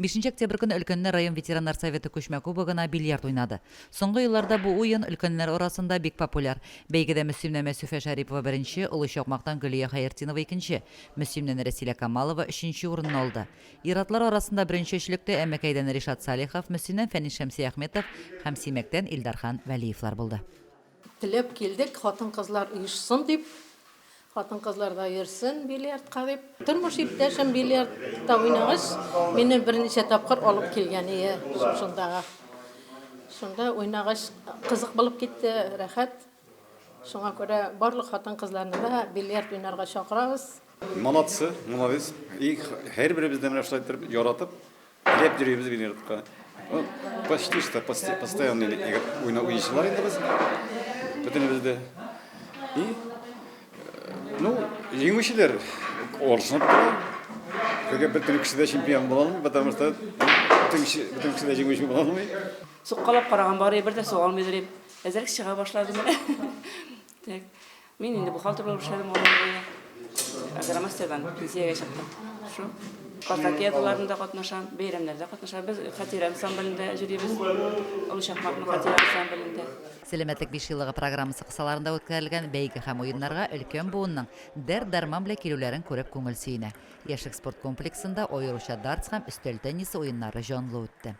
Бишенче октябрь көнне өлкәннәр район ветераннар советы күчмә кубогына бильярд уйнады. Соңгы елларда бу уен өлкәннәр арасында бик популяр. Бәйгедә Мөслимнән Мәсүфә Шәрипова беренче, Олы Чакмактан Гөлия Хәертдинова икенче, Мөслимнән Рәсилә Камалова өченче урынны алды. Ир-атлар арасында беренче өчлектә Әмәкәйдән Ришат Салихов, Мөслимнән Фәнис Шәмсиәхметов һәм Симәктән Илдархан Вәлиевлар булды. Теләп килдек, хатын-кызлар оешсын дип, хатын-кызлар да йөрсен бильярдка дип. Тормыш иптәшем бильярдта уйнагач, мине берничә тапкыр алып килгән ие шушындага. Шунда уйнагач, кызык булып китте, рәхәт. Шуңа күрә барлык хатын-кызларны да бильярд уйнарга чакырабыз. Молодцы, молодец. И һәрберебез дә менә шулай иттереп яратып, Теләп йөрибез бильярдка. Ну, почти что постоянный уйна уенчылар инде без. Бөтенебез дә. И, ну, җиңүчеләр алышынып тора. Теге бөтен кеше дә чемпион була алмый, потому что бөтен кеше, бөтен кеше дә җиңүче була алмый. Суккалап караган бар, бер дә суга алмыйдыр дип. Әзрәк чыга башлады менә. Так. Мин инде бухгалтер булып эшләдем гомер буе. Агромастердан пенсиягә чыктым. Шул. Спартакиадаларында катнашам, бәйрәмнәрдә катнашам. Без Хатирә ансамблендә йөрибез. Олы Чакмакның Хатирә ансамблендә. Сәламәтлек бишьеллыгы программасы кысаларында үткәрелгән бәйге һәм уеннарга өлкән буынның дәрт-дәрман белән килүләрен күреп күңел сөенә. Яшьлек спорт комплексында аеруча дартс һәм өстәл теннисы уеннары җанлы үтте.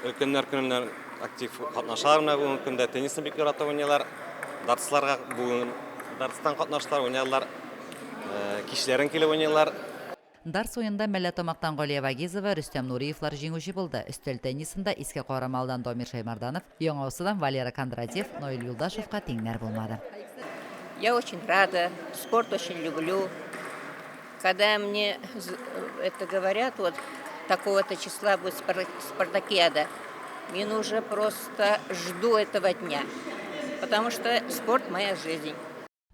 Өлкәннәр көненә актив катнашалар менә бүгенге көндә. Теннисны бик яратып уйныйлар. Дартсларга бүген дартстан катнаштылар, уйнадылар. Кичләрен килеп уйныйлар. Дартс уенында Мәлләтамактан Галия Вагизова, Рөстәм Нуриевлар җиңүче булды. Өстәл теннисында Иске Карамалыдан Дамир Шәймарданов, Яңаусыдан Валера Кондратьев, Наил Юлдашевка тиңнәр булмады. Я очень рада, спорт очень люблю. Когда мне это говорят, вот такого-то числа будет спартакиада, мин уже просто жду этого дня, потому что спорт моя жизнь.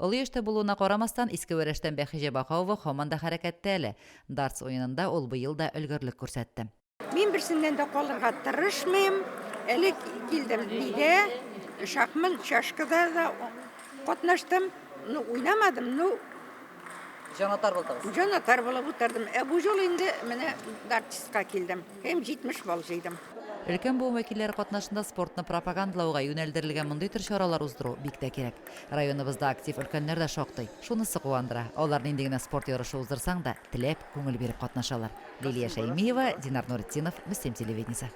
Олы яшьтә булуына карамастан, Иске Вәрәштән Бәхиҗә Баһауова һаман да хәрәкәттә әле. Дартс уенында ул быел да өлгерлек күрсәтте. Мин берсеннән дә калырга тырышмыйм. Әле килдем нидә, шахмат, шашкада да катнаштым. Ну, уйнамадым, ну, Җанатар булдыгыз. Җанатар булып утырдым. Ә бу юлы инде менә дартистка килдем. Һәм 70 балл җыйдым. Өлкән буын вәкилләре катнашында спортны пропагандалауга юнәлдерелгән мондый төр чаралар уздыру бик тә кирәк. Районыбызда актив өлкәннәр дә шактый. Шунысы куандыра, алар нинди генә спорт ярышы уздырсаң да, теләп, күңел биреп катнашалар. Лилия Шәймиева, Динар Нуретдинов, Мөслим телевидениесе.